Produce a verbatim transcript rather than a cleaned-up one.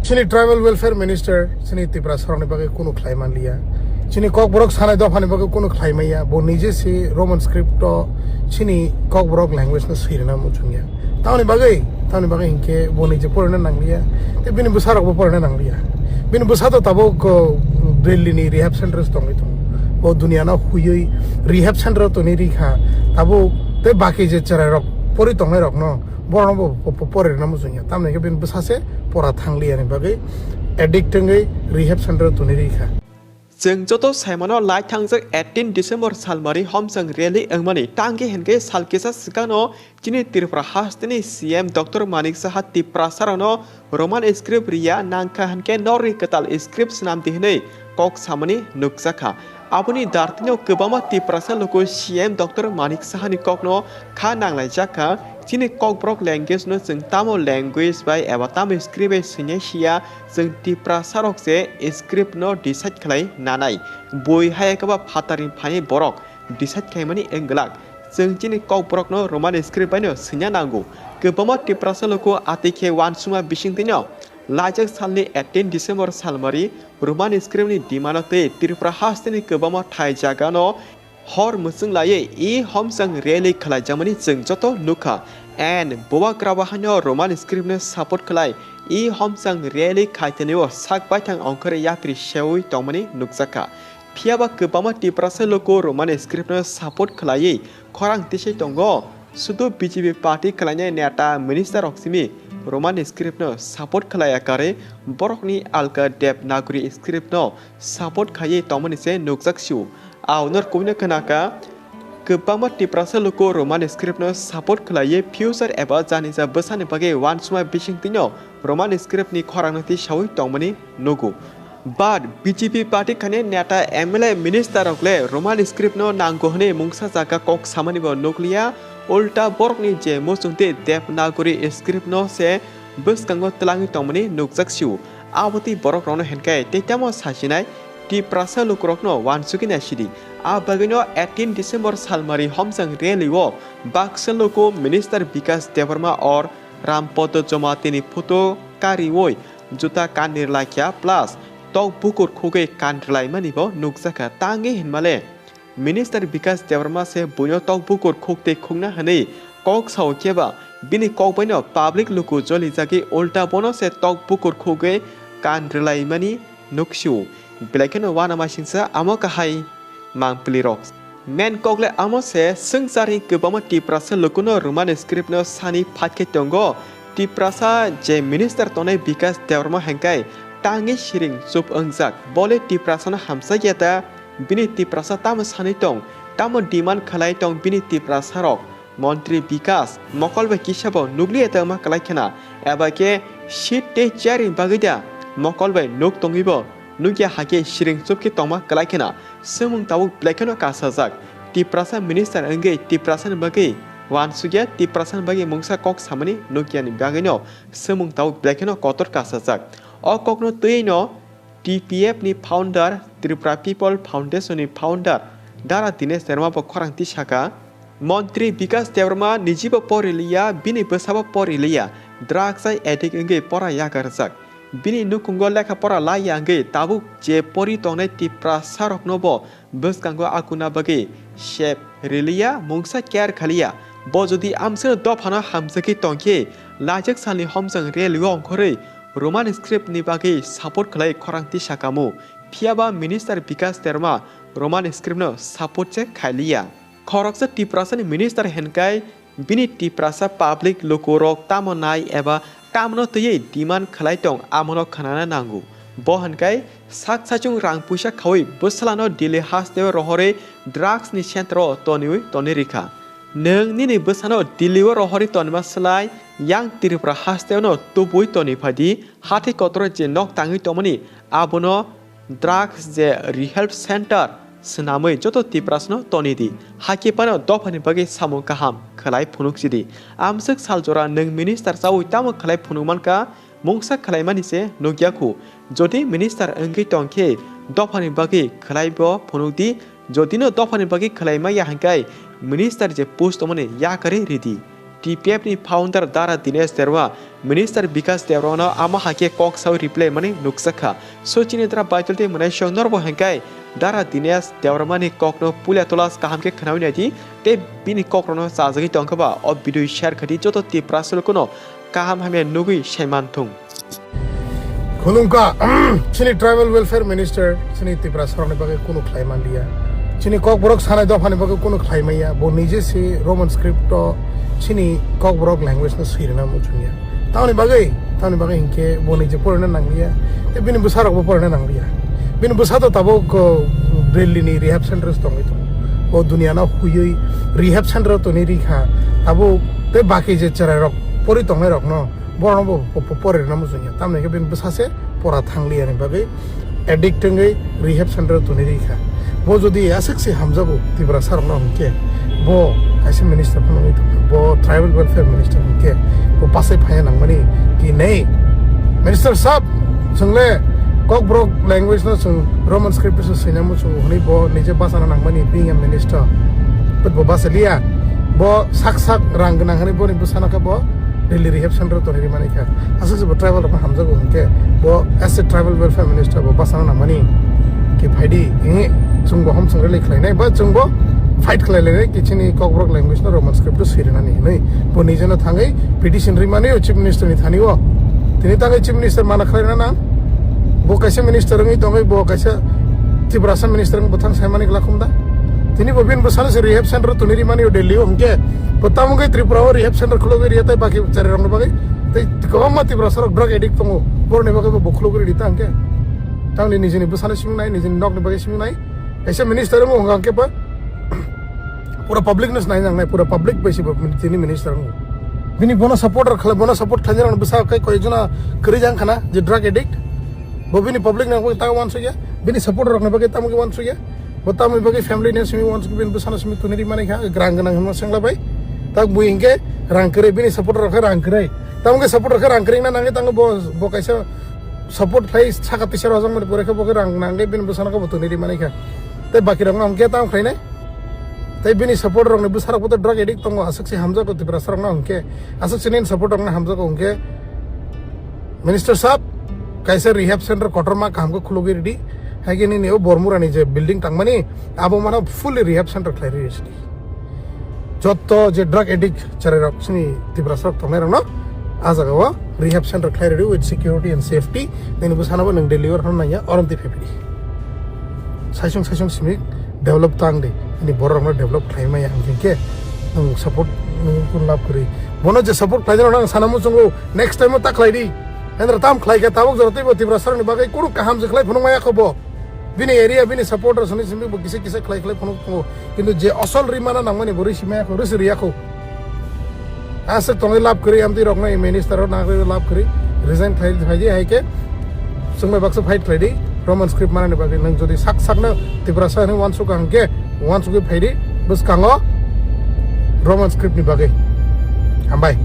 Chini tribal welfare minister chini Tiprasa rokni bagwi kunu khlai manliya. Chini Kokborok sanai dophani bagwi kunu khlai maya. Bo nije se Roman script o chini Kokborok language no swirina muchungya. Tamoni bagwi, tamoni bagwi hinkhe bo nije porina nangliya. Te bini bwsa rokbo porina nangliya. Bini bwsa to tabuk, uh, Delhi ni rehab center o tongwi tongo. Bo duniya no huiwi rehab center o tongwi rikha. Tabuk te baki je cherai rok pori tongnai rokno borokno bo po-, po-, porina muchungya. Tamoni khe bini bwsa se pora thangliya ni bagwi addict wngwi rehab center o tongwi rikha. Chwng joto saimano lai thangjak eighteen December salmari homsang rally wngmani tangwi hinkhe sal kisa swkangno chini Tripura hasteni C M Doctor Manik Saha Tiprasarokno Roman script riya nangkha hinkhe norni kwtal script swnamdi hwnwi kok samani nukjakha. Aboni dartino kwbangma Tiprasa luku C M Doctor Manik Sahani kokno kha nanglaijak kha, chini Kokborok language no chwng tamo language bai eba tamo script bai swinai siya, chwng Tiprasa rok se script no decide khlai nanai. Bui hai khe ba phatarni phaini borok decide khaimani wng glak. Chwng chini Kokborok no Roman script bai no swina nango. Kwbangma Tiprasa luku atwi khe uansukma bisingtwi no laijak salni eighteen December salmari Roman script ni demand o twi Tripura hasteni kwbangma thai jaga no hor mwchwng laiwi e homsang rally khlaijakmani chwng joto nukha. And bubagra bo haino Roman script no support khlai e homsang rally khaitani o sak baithang ongkhorwi yapri seui tongmani nukjakha. Phiyaba kwbangma Tiprasa luku Roman script no support khlaiwi khorang tisai tongo. Sudu B J P party khlainai neta minister rok simi Roman script no support khlaiya karwi borokni alka Devanagari script no support khaiwi tongmani se nukjak sio. Aonor kubui no khna kha, kwbangma Tiprasa luku Roman script no support khlaiwi future eba janisa bwsani bagwi uansukma bisingtwi no Roman script ni khorang no tisaui tongmani nugo. But B J P party khani neta M L A minister rok le Roman script no nango hwnwi mungsa jaga kok samani bo nukliya, ulta borokni je muchungtwi Devanagari script no se bwskango twlangwi tongmani nukjak sio. Abotwi borok rokno hinkhe tei tamo sasinai Tiprasa lukurokno uansugwi naisidi. A bagwino eighteen December salmari homsang rally o baksa luku minister Bikas Debbarma or Rampodo Jomatini photo kariwi juta kan ni rwlaikha plus tok bukur khugwi kan rwlaimani bo nukjakha. Tangwi hinmale Minister Bikas Debbarma se buino tok bukur khuk tei khukna hwnwi kok sao khe ba bini kok baino public luku jolijagwi ulta bono se tok bukur khugwi kan rwlaimani nuksio. Belai kheno uanamasingcha amo kahai mangpili rok. Main kok le amo se, swngcharni kwbangma Tiprasa lukuno Roman script no sani phatkhe tongo. Tiprasa je minister tongnai Bikas Debbarma hwnkhai tangwi siring chup wngjak. Bole Tiprasa no hamjakya ta? Bini Tiprasa tamo sanwi tong, tamo demand khlai tong bini Tiprasa rok? Montri Bikas mokol bai kisa bo nukliya tongma kwlai khena, eba khe seat tei chair ni bagwi da mokol bai nuk tongwi bo nukya hakhe siring chup khe tongma kwlai khena? Swmwng tabuk belai kheno kasajak. Tiprasa minister wngwi Tiprasa ni bagwi uansukya, Tiprasa ni bagwi mungsa kok samani nukya ni bagwi no swmwng tabuk belai kheno kotor kasajak. O kokno twiwi no T P F ni founder, Tripura People Foundation ni founder Dara Dinesh Debbarma bo khorang tisaka. Montri Bikas Debbarma nijibo pori liya, bini bwsabo pori liya, drugs hai addict wngwi pora yakarjak. Bini nukhungo lekha pora laiya wngwi tabuk je pori tongnai Tiprasa rokno bo bwskango akuna bagwi sep riliya, mungsa care khaliya. Bo jodi amswkno dophano hamjakwi tongkhe, laijak salni homjang rally o ongkhorwi Roman script ni bagwi support khlai khorang tisakamu. Phiyaba Minister Bikas Debbarma Roman script no support se khailiya. Khoroksa Tiprasani minister hinkhai bini Tiprasa public lukurok tamo nai eba tamno twiwi demand khlai tong, amono khnana nango. Bo hinkhai sak saichung rang puisa khaui bwsalano Delhi hasteo rohorwi drugs ni center o toniwi toni rikha. Nwng nini bwsano Delhi o rohorwi tonima slai yang Tripura hasteo no tubui toni phaidi, hathai kotoro je nok tangwi tongmani abono drugs je rehab center swnamwi joto Tiprasano toni di. Hakhe phano dophani bagwi samung kaham khlai phunuk sidi. Amswk sal jora nwng minister chaui tamo khlai phunuk mankha, mungsa khlaimani se nukya khu. Jodi minister wngwi tongkhe dophani bagwi khlai bo phunuk di. Jodi no dophani bagwi khlai maya hinkhai minister je post tongmani yakarwi ridi. T P F ni founder Dara Dinesh Debbarma, Minister Bikash Debbarma no ama hai khe kok sawi reply mani nukjakha. So chini dara Baitul tei Mwnaisong norbo hwnkhe Dara Dinesh Debbarma ni kokno puila tolas kaham khe khnawi naidi tei bini kokrokno chajagwi tongkha ba o video share khadi joto Tiprasa lukuno kaham hamya nugwi saimanthung. Khulumkha, chini Tribal Welfare Minister, chini Tiprasa rokni bagwi kunu khlai manliya. Chini Kokborok sanai dophani bagwi kunu khlai manya. Bo nije se Roman script o chini Kokborok language no swirina muchungya. Tamoni bagwi, tamoni bagwi hinkhe bo nije porina nangliya. Tei bini bwsarokbo porina nangliya. Bini bwsa to tabuk, uh, Delhi ni rehab center o tongwi tongo. Bo duniya no huiwi rehab center o tonwi rikha. Tabuk tei baki je chwrairok pori tongnairokno borokno bo po-, po-, porirwna muchungya. Tamoni khe bini bwsa se pora thangliya ni bagwi addict wngwi rehab center o tonwi rikha. Bo jodi aswk se hamjago Tiprasa rokno hwnkhe bo kaisa minister phano wngwi tongkha, bo tribal welfare minister hwnkhe bo bachai phaiya nangmani ki nei? Minister sahab, chwngle Kokborok language no chwng Roman script o swina muchungo hwnwi bo nije bachana nangmani being a minister. But bo bachaliya. Bo sak sak rang gwnang hwnwi boni bwsano khe bo Delhi rehab center o tonwi rimani kha. Aswk se bo tribal rokno hamjago hwnkhe bo as a tribal welfare minister bo bachana nangmani ki phaidi, eh, chwng bo hom chwng rally khlainai ba chwng bo fight khlai lainai ki chini Kokborok language no Roman script o swirinani hinwi bo nijeno thangwi petition rimani o chief minister ni thani o. Tini tangwi chief minister mana khlaina nang. Bo kaisa minister wngwi tongwi bo kaisa Tiprasa minister wngwi bwthang saimani glakhum da. Tini bo bini bwsano se rehab center o tonwi rimani o Delhi o hwnkhe bo tamo wngwi Tripura o rehab center khulogwi riya tei baki chwrairokni bagwi tei kwbangma Tiprasa rok drug addict tongo. Borokni bagwi bo khulogwi ridi ta hwnkhe. Tamni nijini bwsano simi nai, nijini nokni bagwi simi nai. Kaisa minister wngwi hwnkha hwnkhe bo pura public no sinai nangnai, pura public bai se bo tini minister wngwi. Bini bono support rok khlai, bono support khlainai rok bwsa kai koi jona kwrwi jang khana je drug addict. Bo bini public ni bagwi ta wansukya, bini supporter rokni bagwi tamo khe wansukya. Bo tamoni bagwi family ni simi wansuk, bini bwsano simi tonwi rimani kha, rang gwnang hwnma sengla bai. Tak bui hinkhe rang kwrwi, bini supporter rok khe rang kwrwi. Tamo khe supporter khe rang kwrwi na nangwi tango bo, bo kaisa support khlai saka tisa rojak mani pore khe bo khe rang nangwi bini bwsano khe bo tonwi rimani kha. Tei baki rok no hwnkhe tamo khlainai. Tei bini supporter rokni bwsarok bo to drug addict tongo, aswk se hamjago Tiprasa rokno hwnkhe, aswk se nini supporter rokno hamjago hwnkhe, Minister sahab, kaisa rehab center kotorma kaham khe khulugwi ridi. Hai khe nini o Bormura ni je building tangmani, abo mano fully rehab center khlai ridi. Jotto je drug addict chwrai rok chini Tiprasa rok tongnai rokno a jaga o rehab center khlai ridi with security and safety. Nini bwsano bo nwng Delhi o rwna nangya, orom twi phai phidi. Saisung saisung simi develop tang di. Ani borok rokno develop khlai maya ang khe nwng support nwng kun lab kwrwi. Bono je support khlai rok ang sana muchungo next time o ta khlai di. Hendra tam khlai khe tabuk jora tei bo Tiprasa rokni bagwi kunu kaham je khlai phunuk maya kho bo. Bini area bini supporter sini simi bo kisa kisa khlai khlai phunuk tongo. Kintu je asol ri mana nangmani bo risi maya kho, risi riya kho. Aswk tongwi lab kwrwi amtwi rokno minister o nagwi lab kwrwi resign khai khai di hai khe chwngno baksa fight khlai di Roman script manani bagwi. Nwng jodi sak sakno Tiprasa hinwi wansuk ang khe wansugwi phai di bwskango Roman script ni bagwi. Hambai.